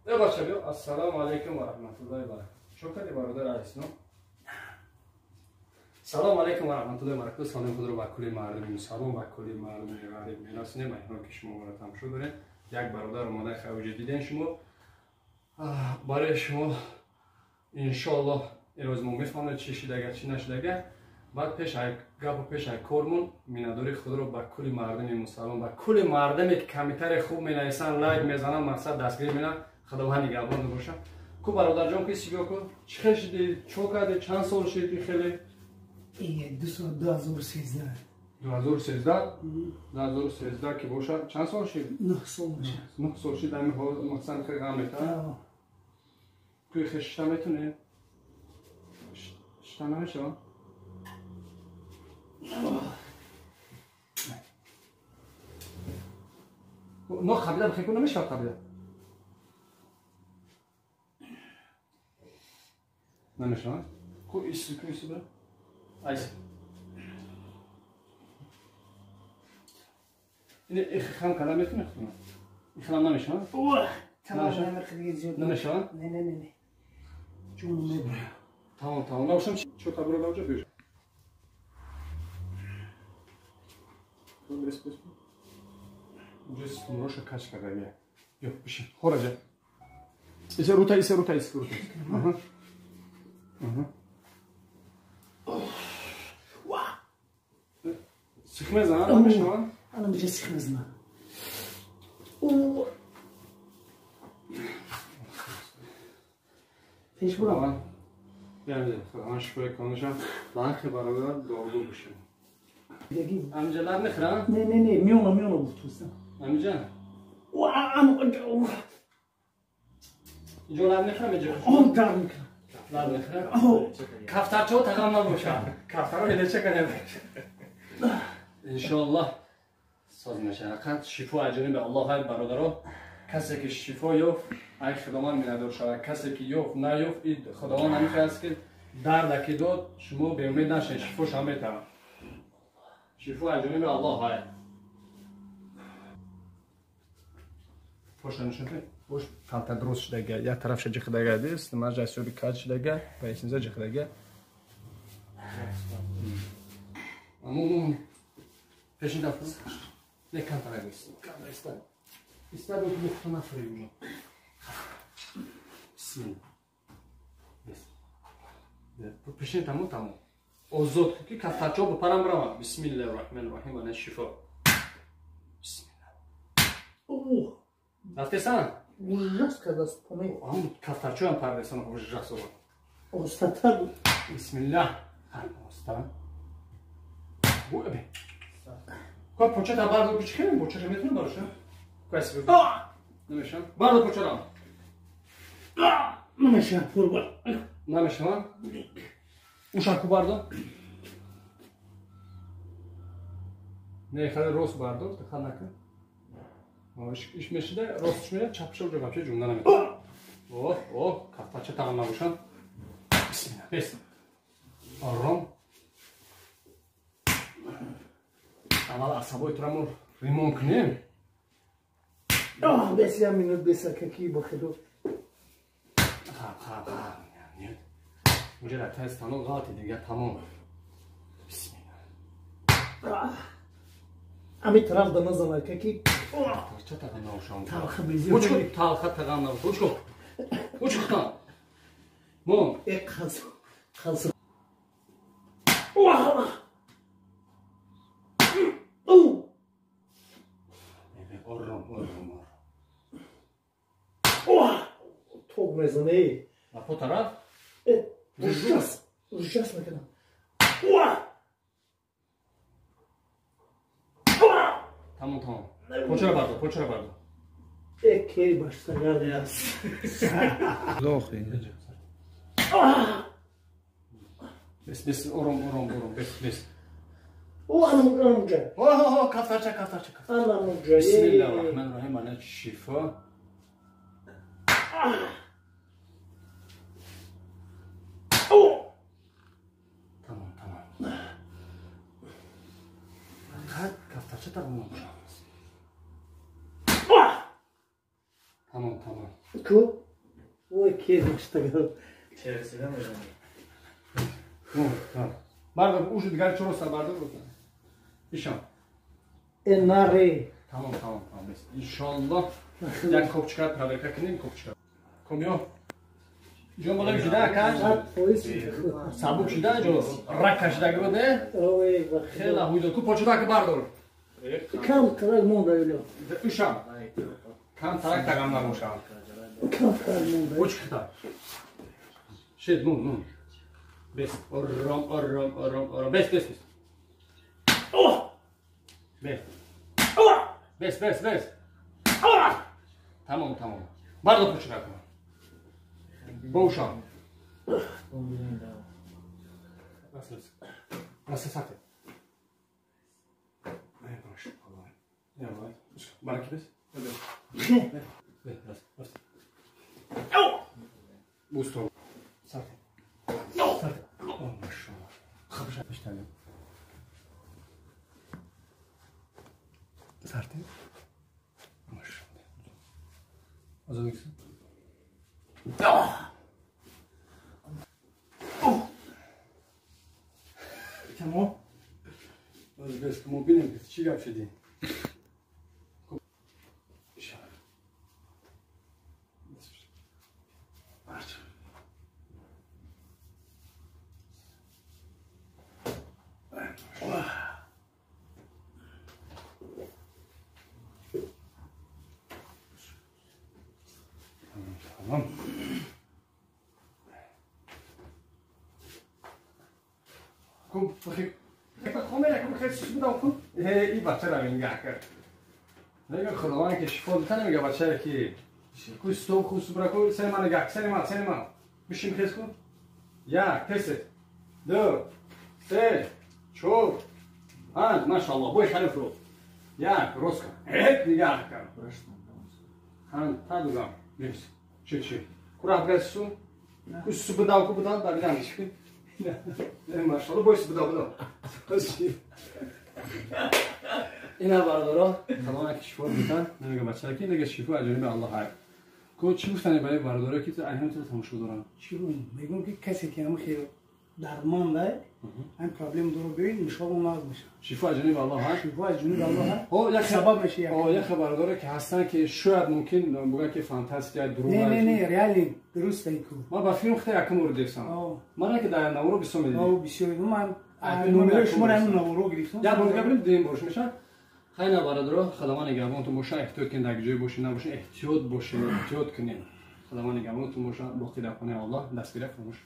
Бача биё. Ассалому алайкум ва раҳматуллоҳи ва баракатуҳ. Чо кардӣ бародар Ислом? Салом алайкум ва раҳматуллоҳи ва баракатуҳ. Салом худро ба кулли мардуми мусалмон ва кулли мардуми ғариб мерасонем. Инҳо ки шумо моро тамошо доред. Як бародар омада хавҷи диден шумо. Барои шумо иншоаллоҳ имрӯз мо мефаҳмем чӣ шидага, чӣ нашидага. Баъд пеш ай гапу пеш ай кормон миннатдории худро ба кулли мардуми мусалмон, ба кулли мардуме ки комментарий хуб менависанд, лайк мезананд, мақсад дастгирӣ менанд, Худованд нигаҳбон бошад. Ку бародарҷон, ки сиго ку чӣ хел шидӣ, чо кардӣ, чанд сол шидӣ хеле? 2013. 2013? 2013 ки бошад, чанд сол шид? 9 сол мешавад. 9 сол шид, ҳамин ҳол мақсад хеле ғам метавад. Куи хел шишта метунӣ? Шишта намешавад? Но қабила бихе ку намешавад қабила? Намешавад? Ку иси, ку иси бира? Айси. Ин их хам карда метунӣ худна? Их хам намешавад? Намешавад? Не, не, не. Ҷону мебарам. Тамом, тамом. Набошам чо табуро давҷа биёш. Брес, брес. Уже сумроша кач карда бия. Ё, бишин. Хораҷа. Исе рута, исе рута, исе рута. Аҳа. Аҳа. Сих мезанад, намешавад? Ана миҷа сих мезанад. Пеш бурам. Худованд шифои комилашам. Ланхи бародар дуогӯ бошем. Амиҷа лаб мехӯрам? Не, не, не, миёна, миёна гуфтустам. Амиҷа? Инҷо лаб мехӯрам, инҷо? Он дар мекунам. Лаб мехӯрам? Кафтарчаҳо тағам набошанд. Кафтарҳо елеча канем. Иншоаллоҳ соз мешавад. Ҳақиқат шифо аз ҷониби Аллоҳ ай бародаро. Касе ки шифо ёфт, ай Худованд миннатдор шавад. Касе ки ёфт, наёфт, и Худованд ҳамин хел аст ки дарда ки дод, шумо беумед нашед, шифош ҳам метавад. Шифо аз ҷониби Аллоҳ ай. Поша нишон кунед. Бош камтар дуруст шудага, як тарафша ҷихдага дист, маҷа ҳисоби каҷ шудага, ба исинза ҷихдага. Аммо пешин дафт. Не камтар аст. Камтар иста. Иста бо мухта нафрӣ уже. Бисмилла. Бис. Пешин тамом тамом. Озод ки кафтарчо ба парам равам. Бисмиллаҳир раҳмонир раҳим ва шифо. Бисмилла. Оҳ. Рафтесан? Ужас кадаст поме. Ам кафтарчо ҳам пардесан ужас ова. Остатар. Бисмилла. Оста. Бу бе. Ко почата бардо ки чӣ почата метунам бароша? Кайси бе. Намешам. Бардо почарам. Намешам, фурба. Намешам? Уша ку бардо? Не, хеле рост бардо, таха накун. Иш мешида, рост меша, чапша уҷа вообще ҷумла наметавонад. Оҳ, оҳ, кафтача тағам набошанд. Бисмилла, бес. Ором. Аввал асабои тура мо ремонт кунем. Оҳ, бес як минут, бес каки бо хедо. Хаб, хаб, хаб. Нет. Уже дар таи станок ғалати дигар тамом. Бисмилла. Ами тараф да назанад каки. Ча тағам набошам? Талха безӣ. Учку, талха тағам набошам. Учку. Учку тан. Мон. Э қаз. Қаз. Оҳ. Ором, ором, ором. Оҳ! Тоб мезанӣ. А по тараф? Э, ужас, ужас мекунам. Оҳ! Тамом, тамом. Почара бардор, почара бардор. Э, кери баштагарди аст. Лохи. Бес, бес, ором, ором, ором, бес, бес. О, анамуҷа. Оҳ, кафтарча, кафтарча, кафтарча. Анамуҷа. Бисмиллаҳир раҳмонир раҳим, ана шифо. Тамом, тамом. Фақат кафтарча тағам набошад. Тамом, Тамом, тамом. Ку? Ой, кезмаштага. Бардор, ушу дигар чоро са бардор. Ишам. Э наре. Тамом, тамом, тамом. Бес. Иншаллоҳ як копчика проверка кунем, копчика. Комё. Ҷон бола шуда ака? Сабук шуда ҷо рак кашидаги буд, не? Ой, Хела ҳуйдо. Ку почуда ки бардор. Кам тарак монда юлё. Ишам. Кам тарак тагам набошам. Кам тарак монда. Уч хита. Шед, мун, мун. Бес. Ором, ором, ором, ором. Бес, бес, бес. Бес. Бес, бес, бес. Тамом, тамом. Бардор почуда кун. Бошам. Расıl сате. Тамом. Бес, мо бинем, чӣ гап шудӣ? Тамом. Ку, ای بچه رو نگه کرد. نمیگه خداوند که شفا بده، نمیگه بچه که کو استو کو سوبرا کو سر من نگه، سر من، سر من. بشین خیز کن. یک، تست. دو، سه، چهار، پنج، ماشاءالله. بوی خلیف رو. یک، روز کن. هیت نگه کرد. هن تا دوگم. نیست. چه چه. کو راه بگرد سو؟ کو سو بداو کو بداو در بیدم. ماشاءالله بوی سو بداو بداو. اینا برادرها خداوند که شفا بدن نمیگه بچه که نگه شفا از جانب الله هست. کو چی گفتنی برای برادرها که تو الان تو تماشا دارن؟ چی بگم؟ میگم که کسی که هم خیر درمان داره هم پرابلم داره بیاین انشالله ناز میشه. شفا از جانب الله هست. شفا از جانب الله هست. او یک سبب میشه. او یک برادره که هستن که شاید ممکن بگن که فانتاستیک دروغ. نه نه نه ریالی درست ایکو. ما با فیلم خیلی یکم رو دیدم. من که در نورو بسیار میدیدم. او بسیار من نمره شما رو هم نورو گرفتم. یا بار بریم دیم باش میشه. خیلی برادرها خداوند نگهبانتون باشه، احتیاط کنید، در جای باشین نباشین، احتیاط باشین، احتیاط کنید. خداوند نگهبانتون باشه، باقی در پناه الله، دستگیره فراموش.